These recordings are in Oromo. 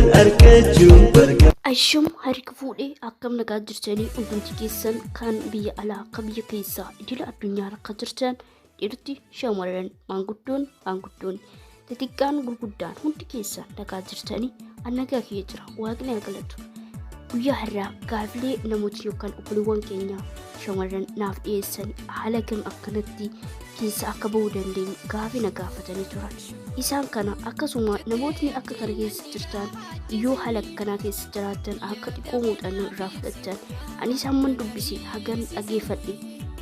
Wal argachuun barga. Asham harka fuudhee akkam nagaa jirtanii hundumti keessan kan biyya alaa kan biyya keessaa idila addunyaa rakka jirtan dhiirti shamarran maanguddoon maanguddoon xixiqqaan gurguddaan hundi keessan nagaa jirtanii an nagaa kiyya jira waaqni haa galatu. Guyyaa har'aa gaafilee namooti yookaan obboleewwan keenya shamarran naaf dhiyeessan haala kam akkanatti keessa akka bahuu dandeenyu gaafii na gaafatanii turan. Isaan kana akkasuma namootni akka kana keessa jirtan yoo haala akkanaa keessa jiraattan akka xiqqoo muuxannoo irraa fudhattan anis hamman dubbise hagan dhageeffadhe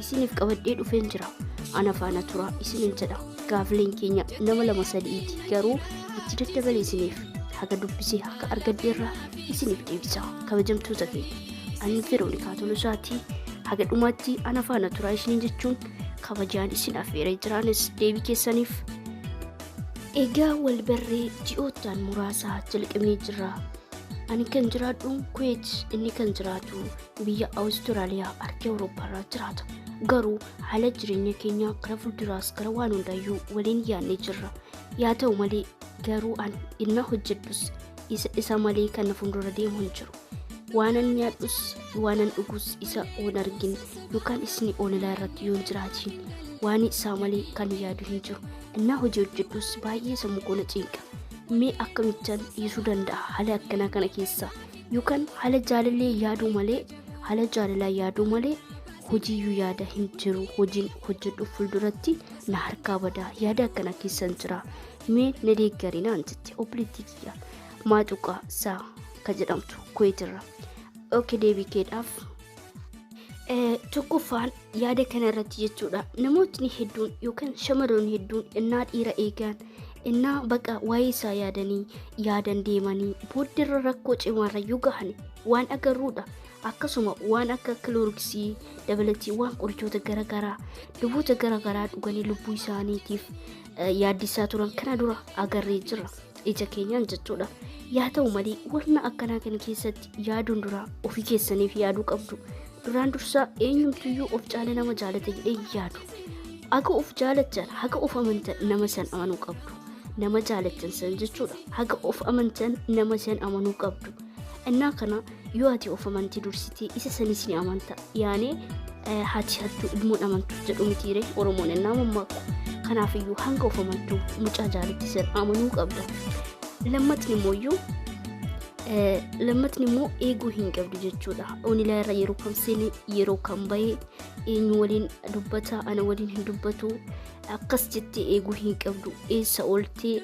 isiniif qabadhee dhufeen jira. Ana faana tura isinin jedha. Gaafileen keenya nama lama sadiiti garuu itti daddabalee isiniif haga dubbisee haga argadheerraa isiniif deebisa. Kabajamtoota keenya ani Veroonikaa Tolosaatii haga dhumaatti ana faana turaa isiniin jechuun kabajaan isin affeeree jiraanis deebii keessaniif. Egaa wal barree ji'oottaan muraasaa jalqabnee jirra. Ani kan jiraadhu Kuweet, inni kan jiraatu biyya Awustiraaliyaa harka Awurooppaarraa jiraata. Garuu haala jireenya keenya gara fuulduraas gara waan hundaayyuu waliin yaadnee jirra. Yaa ta'u malee garuu an inna hojjedhus isa isa malee kan na fuuldura deemu hin jiru. Waanan nyaadhus waanan dhugus isa oon argin yookaan isni oonilaa irratti yoon jiraatiin waan isaa malee kan yaadu hin jiru. Innaa hojii hojjedhus baay'ee sammuu koo na cinqa. Mee akkamittan dhiisuu danda'a haala akkanaa kana keessa yookaan haala jaalallee yaaduu malee haala jaalalaa yaaduu malee hojiiyyuu yaada hin jiru hojiin hojjedhu fuulduratti na harkaa badaa yaada akkanaa keessan jira mee na deeggari naan jette obboleettii kiyya maaxuqaa saa ka jedhamtu kuweetirra. Oke deebii keedhaaf. Tokkoffaan yaada kana irratti jechuudha namootni hedduun yookaan shamarroonni hedduun innaa dhiira eegan innaa baqa waa'ee isaa yaadanii yaadan deemanii booddeerra rakkoo cimaarra yoo gahan waan agarruudha. Akkasuma waan akka kilooriksii dabalatii waan qorichoota garaagaraa duboota garaagaraa dhuganii lubbuu isaaniitiif yaaddisaa turan kana dura agarree jirra ija keenyaan jechuudha. Yaa ta'u malee wanna akkanaa kana keessatti yaaduun dura ofii keessaniif yaaduu qabdu. Duraan dursaa eenyumtuyyuu of caala nama jaalata jedhee yaadu. Haga of jaalattan haga of amantan nama san amanuu qabdu. Nama jaalattan san jechuudha. Haga of amantan nama san amanuu qabdu. Innaa kana yoo ati of amantii dursitee isa sanis ni amanta. Yaanee haati hattuu ilmoon amantu jedhu mitiire Oromoon innaa mammaaku. Kanaafiyyuu hanga of amantuu mucaa jaalatti san amanuu qabda. Lammatni immoo lammatni immoo eeguu hin qabdu jechuudha. Onilaa irra yeroo kam seene yeroo kam bahe eenyu waliin dubbata ana waliin hin dubbatu akkas jettee eeguu hin qabdu. Eessa ooltee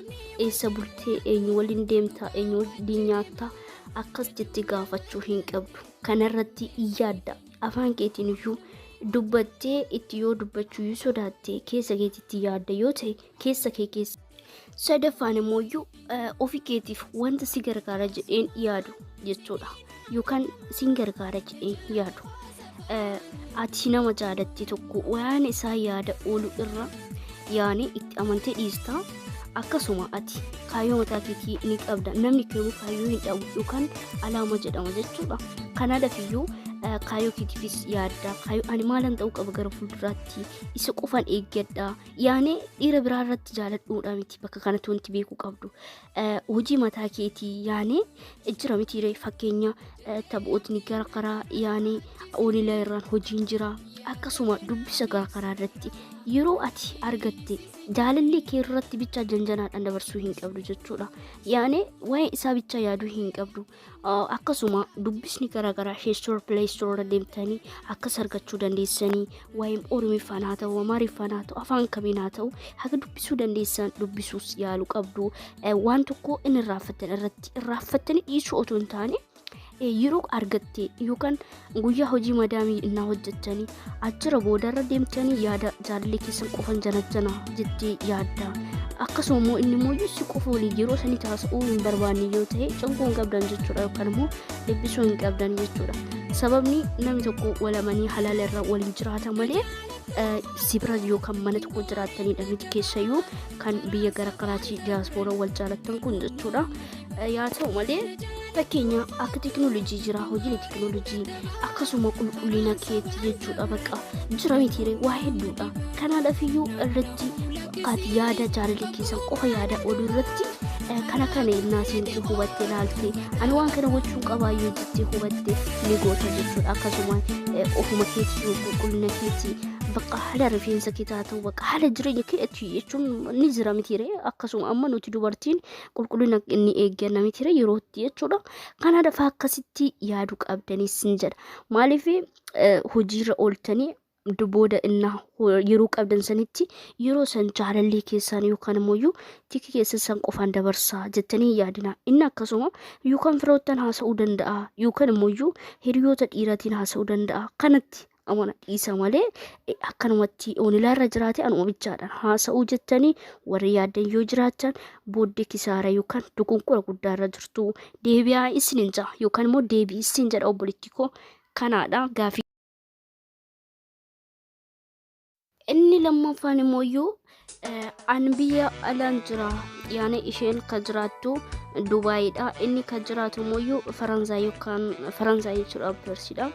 eessa bultee eenyu waliin deemta eenyu waliin nyaatta akkas jettee gaafachuu hin qabdu. Kanarratti yaadda afaan keetiin iyyuu dubbattee itti yoo dubbachuu iyyuu sodaattee keessa keetitti yaadda yoo ta'e keessa kee keessa. Sadaffaan immoo iyyuu ofii keetiif wanta si gargaara jedheen yaadu jechuudha. Yookaan sin gargaara jedheen yaadu. Ati nama jaalatte tokko waan isaa yaada oolu irra yaani itti amantee dhiista. Akkasuma ati kaayyoo mataa keetii ni qabda. Namni kamuu kaayyoo hin dhabu yookaan alaama jedhama jechuudha. Kanaadhaaf iyyuu kaayyoo keetiifis yaadda. Kaayyoo ani maalan ta'uu qaba gara fuulduraatti isa qofan eeggadha. Yaani dhiira biraa irratti jaaladhuudha miti bakka kanatti wanti beekuu qabdu. Hojii mataa keetii yaani jira mitiire fakkeenya taphootni gara karaa yaani oonilaa irraan hojiin jira. Akkasuma dubbisa gara karaa irratti yeroo ati argatte jaalalli kee irratti bichaa janjanaadhaan dabarsuu hin qabdu jechuudha. Yaani waa'ee isaa bichaa yaaduu hin qabdu. Akkasuma dubbisni garaagaraa ishee store play store irra deemtanii akkas argachuu dandeessanii waa'ee Oromiffaan haa ta'u Amaariffaan haa ta'u afaan kamiin haa ta'u haga dubbisuu dandeessan dubbisuus yaaluu qabdu. Waan tokko inni irraanfattan irratti irraanfattanii dhiisuu otoo hin taane yeroo argatte yookaan guyyaa hojii madaamii innaa hojjettanii achirra boodarra deemtanii yaada jaalallee keessan qofan janajjana jettee yaadda. Akkasuma immoo inni immoo si qofa waliin yeroo sanii taasisuu hin barbaanne yoo ta'e cinquu hin qabdan jechuudha yookaan immoo dhibbisuu hin qabdan jechuudha. Sababni namni tokko walamanii halaala irra waliin jiraata malee si bira yookaan mana tokko jiraatanidha miti keessayyuu kan biyya gara karaatii diyaaspooraa wal jaalattan kun jechuudha. Yaa ta'u malee Fakkeenya akka teekinooloojii jira, hojiin teekinooloojii akkasuma qulqullina keetti jechuudha, bakka jira mitiire waa hedduudha. Kanaadhaaf iyyuu irratti akkaati yaada jaalalli keessan qofa yaada oduu irratti kana kana innaa seentu hubatte ilaalte, ani waan kana gochuun qabaayyuu jettee hubatte ni goota jechuudha. Akkasuma ofuma keetii, qulqullina keetii, bakka haala rifeensa kee haa ta'u, bakka haala jireenya keetii jechuun ni jira mitiire. Akkasuma amma nuti dubartiin qulqullina inni eegganna mitiire yerootti jechuudha. Kanaadhaaf akkasitti yaaduu qabdanii sin jedha. Maaliif hojiirra ooltanii booda innaa yeroo qabdan sanitti yeroo san jaalallee keessaan yookaan immoo tikii keessa san qofaan dabarsaa jettanii hin yaadina. Inni akkasuma yookaan firoottan haasa'uu danda'a yookaan immoo hiriyoota dhiiraatiin haasa'uu danda'a. Kanatti amana dhiisa malee akkanumatti oonilaarra jiraate anuma bichaadhaan haasa'uu jettanii warri yaaddan yoo jiraatan booddee kisaara yookaan dogonkora guddaarra jirtu. Deebi'aa isinin ja'a yookaan immoo deebii isin jedha obboleettii koo kanaadha gaafii. Inni lammaffaan immoo iyyuu an biyya alaan jira, yaani isheen kan jiraattu Dubaayiidha. Inni kan jiraatu immoo iyyuu Faransaay yookaan Faransaay jechuudha, Persiidha.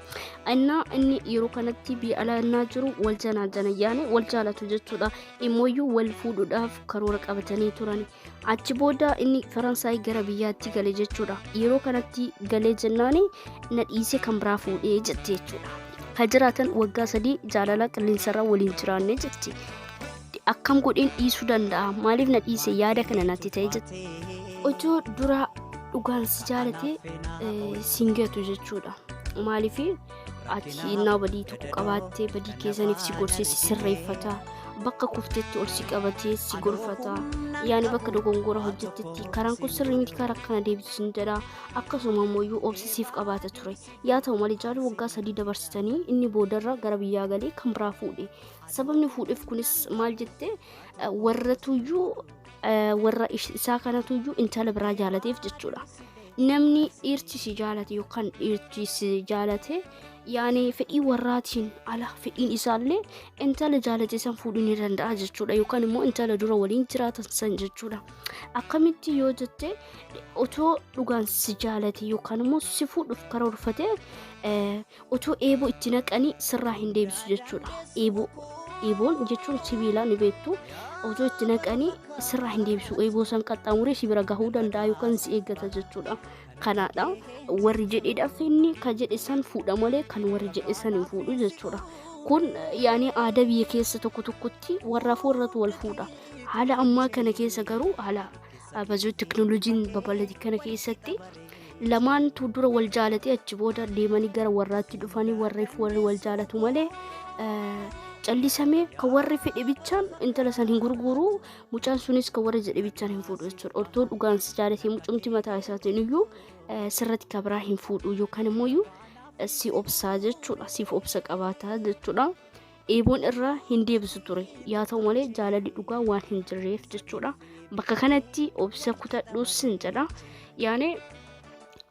Innaa inni yeroo kanatti biyya alaa innaa jiru wal janaa jana, yaani wal jaalatu jechuudha. Immoo iyyuu wal fuudhuudhaaf karoora qabatanii turan. Achi booda inni Faransaay gara biyyaatti gale jechuudha. Yeroo kanatti galee jennaani na dhiisee kan biraa fuudhee jette jechuudha. Kan jiraatan waggaa 3 jaalala qilleensarra waliin jiraanne jetti. Akkam godheen dhiisuu danda'a? Maaliif na dhiise? Yaada kana natti ta'e jette. Otoo dura dhugaan si jaalate siin gatu jechuudha. Maaliif ati innaa badii tokko qabaattee badii keessaniif si gorsee si sirreeffata. Bakka kuftetti ol si qabatee si gorfata. Yaani bakka dogongora hojjettetti karaan kun sirrii miti, karaa kana deebisuun jedha. Akkasuma immoo obsi siif qabaata ture. Yaa ta'u malee jaalala waggaa 3 dabarsitanii inni boodarra gara biyyaa galee kan biraa fuudhe. Sababni fuudheef kunis maal jette, warra tuyyuu warra isaa kanatuyyuu intala biraa jaalateef jechuudha. Namni dhiirti si jaalate yookaan dhiirti si jaalate, yaani fedhii warraatiin ala fedhiin isaallee intala jaalate san fuudhuu ni danda'a jechuudha, yookaan immoo intala dura waliin jiraatan san jechuudha. Akkamitti yoo jette, otoo dhugaan si jaalate yookaan immoo si fuudhuuf karoorfate otoo eeboo itti naqanii sirraa hin deebisu jechuudha. Eeboo, eeboon jechuun sibiila ni beektu, otoo itti naqanii sirraa hin deebisu. Eeboo san qaxxaamuree si bira gahuu danda'a yookaan si eeggata jechuudha. Kanaadha warri jedheedhaaf inni kan jedhe san fuudha malee kan warri jedhe san hin fuudhu jechuudha. Kun yaani aadaa biyya keessa tokko tokkotti warraaf warratu wal fuudha. Haala ammaa kana keessa garuu, haala abazoo teknooloojiin babal'ate kana keessatti, lamaantu dura wal jaalate, achi booda deemanii gara warraatti dhufanii warreef warri wal jaalatu malee callisamee kan warri fedhe bichaan intala san hin gurguru, mucaan sunis kan warri jedhe bichaan hin fuudhu jechuudha. Otoo dhugaan si jaalate mucumti mataa isaatiin iyyuu sirratti kabraa hin fuudhu yookaan immoo iyyuu si obsaa jechuudha. Siif obsa qabaataa jechuudha. Eeboon irraa hin deebisu ture. Yaa ta'u malee jaalalli dhugaa waan hin jirreef jechuudha. Bakka kanatti obsa kutadhu sin jedha. Yaani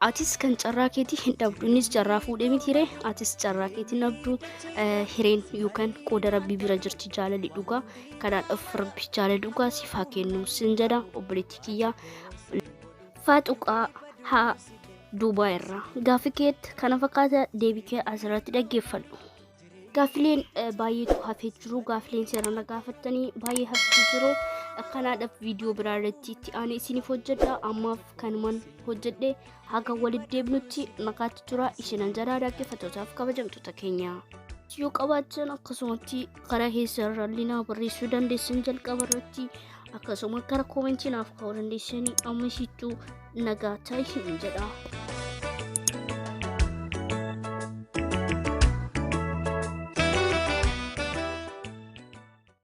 atis kan carraa keetii hin dhabdu, innis carraa fuudhee mitiire, atis carraa keetii hin dhabdu. Hireen yookaan qooda rabbii bira jirti jaalalli dhugaa. Kanaadhaaf rabbi jaalala dhugaa siif haa kennu sin jedha obboleettii kiyyaa. Faaxuqaa haa Duubaa irraa. Gaaffii keetti kana fakkaata, deebii kee asirratti dhaggeeffadhu. Gaaffileen baay'eetu hafee jiru. Gaaffileen seeraan na gaafattanii baay'ee hafee jiru. Kanaadhaaf viidiyoo biraa irratti itti aanee isiniif hojjedha. Ammaaf kanuman hojjedhe, haga walitti deebinutti nagaatti tura. Isinan jalaa dhaggeeffattootaaf kabajamtoota keenya. Yoo qabaattan akkasumatti karaa keessa irraallee naa barreessuu dandeessan jalqaba irratti, akkasuma karaa koomentii naaf kaa'uu dandeessanii. Amma isittuu nagaa ta'isin jedha.